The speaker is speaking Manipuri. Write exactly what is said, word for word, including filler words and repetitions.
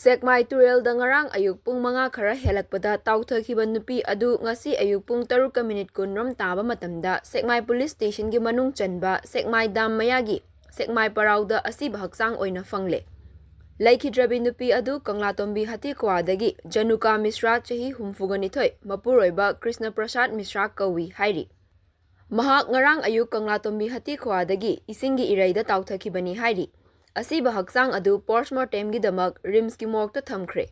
ꯁꯦꯛꯃꯥꯏ ꯇꯨꯔꯦꯜꯗ ꯉꯔꯥꯡ ꯑꯌꯨꯛ ꯄꯨꯡ ꯃꯉꯥ ꯈꯔ ꯍꯦꯜꯂꯛꯄꯗ ꯇꯥꯎꯊꯈꯤꯕ ꯅꯨꯄꯤ ꯑꯗꯨ ꯉꯁꯤ ꯑꯌꯨꯛ ꯄꯨꯡ ꯇꯔꯨꯛꯀ ꯃꯤꯅꯤꯠ ꯀꯨꯟ ꯔꯣꯝ ꯇꯥꯕ ꯃꯇꯝꯗ ꯁꯦꯛꯃꯥꯏ ꯄꯨꯂꯤꯁ ꯁ꯭ꯇꯦꯁꯟꯒꯤ ꯃꯅꯨꯡ ꯆꯟꯕ ꯁꯦꯛꯃꯥꯏ ꯗꯥꯝ ꯃꯌꯥꯒꯤ ꯁꯦꯛꯃꯥꯏ ꯄꯔꯥꯎꯗ ꯑꯁꯤꯕ ꯍꯛꯆꯥꯡ ꯑꯣꯏꯅ ꯐꯪꯂꯦ꯫ ꯂꯩꯈꯤꯗ꯭ꯔꯕꯤ ꯅꯨꯄꯤ ꯑꯗꯨ ꯀꯪꯂꯥꯇꯣꯝꯕꯤ ꯍꯇꯤꯈ꯭ꯋꯥꯗꯒꯤ ꯖꯅꯨꯀꯥ ꯃꯤꯁ꯭ꯔꯥ, ꯆꯍꯤ ꯍꯨꯝꯐꯨꯒ ꯅꯤꯊꯣꯏ, ꯃꯄꯨꯔꯣꯏꯕ ꯀ꯭ꯔꯤꯁꯅ ꯄ꯭ꯔꯁꯥꯗ ꯃꯤꯁ꯭ꯔꯥ ꯀꯧꯏ ꯍꯥꯏꯔꯤ꯫ ꯃꯍꯥꯛ ꯉꯔꯥꯡ ꯑꯌꯨꯛ ꯀꯪꯂꯥꯇꯣꯝꯕꯤ ꯍꯇꯤꯈ꯭ꯋꯥꯗꯒꯤ ꯏꯁꯤꯡꯒꯤ ꯏꯔꯩꯗ ꯇꯥꯎꯊꯈꯤꯕꯅꯤ ꯍꯥꯏꯔꯤ꯫ ꯑꯁꯤꯕ ꯍꯛꯆꯥꯡ ꯑꯗꯨ ꯄꯣꯁꯃꯣꯔꯇꯦꯝꯒꯤꯗꯃꯛ ꯔꯤꯝꯁꯀꯤ ꯃꯣꯔꯒꯇ ꯊꯝꯈ꯭ꯔꯦ꯫